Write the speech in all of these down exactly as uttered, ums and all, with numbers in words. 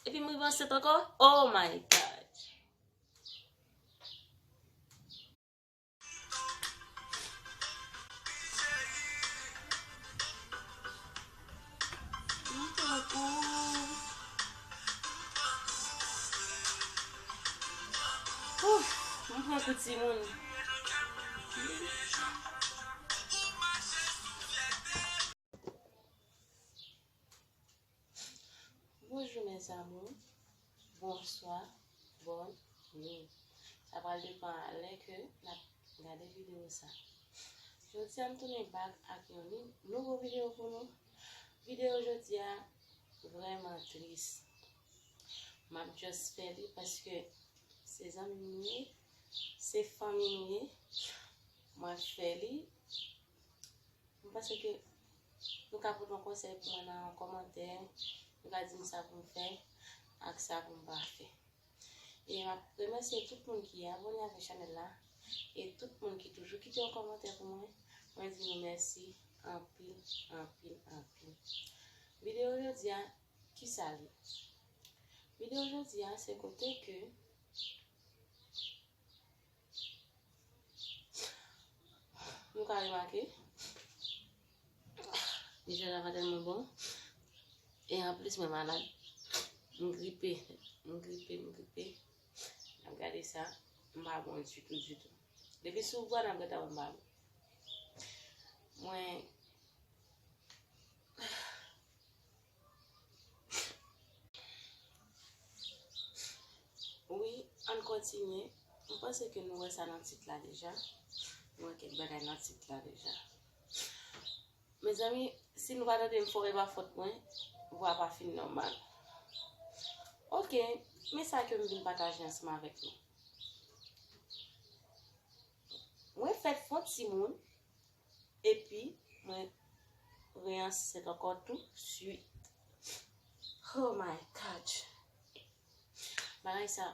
Epi m rive ansent ankò? Oh my God. Ouf, m pran kou timoun. Bonjou mes amours, bonswa, bòn ni. Sa pral depann a lè ke n ap gade videyo sa. Jodi a m tounen back ak yon ni- nouvo videyo pou nou. Videyo jodi a vrèman tris. M ap just fè li paske se zanmi m ye, se fanmi m ye. Mwen fè li. M panse ke nou ka pote yon konsèy pou mwen nan yon kòmantè. Nou ka di m sa pou m fè ak sa pou m pa fè. E m ap remèsye tout moun ki abòne avèk chanèl la e tout moun ki toujou kite yon kòmantè pou mwen. Mwen di nou mèsi anpil, anpil, anpil. Videyo jodi a, kisa l ye? Videyo jodi a, se kote ke nou ka remake, deja la pa tèlman bon. E anplis, mwen malad. M gripe, m gripe, m gripe. N ap gade sa, m pa bon ditou, ditou. Depi sou vwa, n ap gade m pa bon. Mwen, wi, ann kontinye. M panse ke nou wè sa nan tit la deja. Nou wè kèk bagay nan tit la deja. Mezanmi, si nou pa tande m fò, e pa fòt mwen, vwa pa fin nòmal. Oke, men sa ke m vin pataje ansanm avèk nou. Mwen fèt fè yon timoun, epi mwen reyansent ankò tou swit. Oh my God. Bagay sa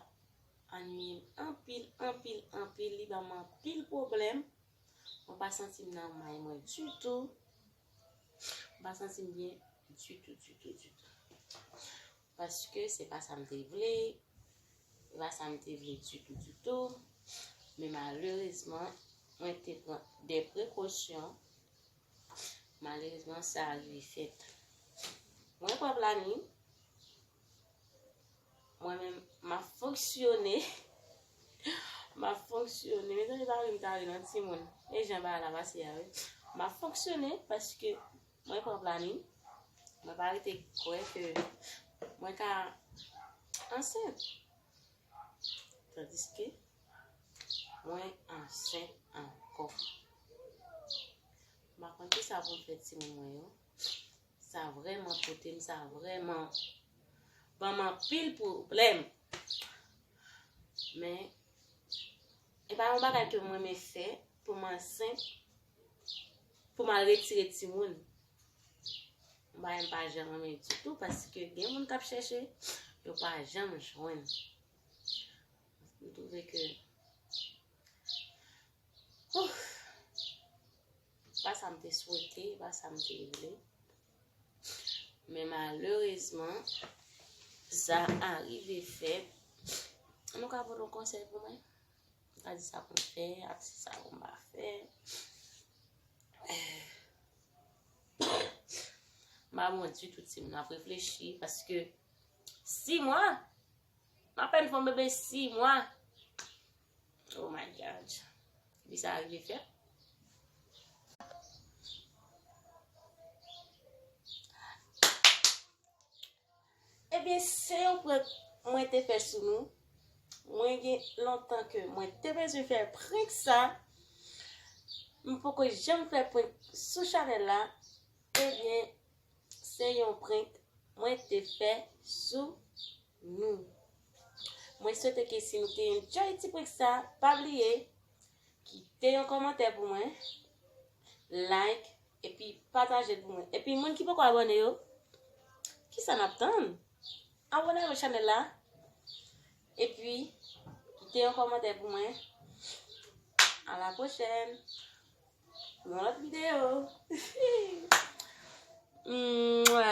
annuiye m anpil, anpil, anpil. Li ban m anpil pwoblèm. Mwen pa santi m nan may mwen ditou. Mwen pa santi m byen ditou, ditou, ditou. Paske se pa sa m te vle. Se pa sa m te vle ditou, ditou. Men malerezman, mwen te pran de prekosyon. Malerezman, sa rive fèt. Mwen pran planning. Mwen menm, m ap fonksyone. M ap fonksyone. Mezanmi, pa ri m ta ri non, timoun. E jan bagay la pase a, wi. M ap fonksyone paske mwen pran planning. Mwen pa rete kwè ke mwen ka ansent. Tandiske mwen ansent ankò. M pa konn kisa pou m fè timoun mwen yo. Sa vrèman pote m, sa vrèman ban m anpil pwoblèm. Men, e pa yon bagay ke m renmen fè pou m ansent, pou m al retire timoun. Yon bagay m pa janm renmen ditou, paske gen moun k ap chèche, yo pa janm jwenn. M twouve ke, ouf, pa sa m te swete, pa sa m te vle. Men malerezman, sa arive fèt. Nou ka pote yon konsèy pou mwen? M ka di sa pou m fè, ak si sa pou m pa fè. M pa bon ditou, timoun, ap reflechi, paske sis mwa, m apèn fè yon bebe sis mwa. Oh my God. Epi sa rive fèt. Ebyen, se yon prank mwen te fè sou nou. Mwen gen lontan ke mwen te bezwen fè prank sa. M poko janm fè prank sou chanèl la. Ebyen, se yon prank mwen te fè sou nou. Mwen swete ke si nou te enjoy ti prank sa, pa bliye kite yon kòmantè pou mwen, like, epi pataje l pou mwen. Epi moun ki poko abòne yo, kisa n ap tann? Abòne avèk chanèl la. Epi, kite yon kòmantè pou mwen. A la pwochèn. Pou yon lòt videyo. Mwa.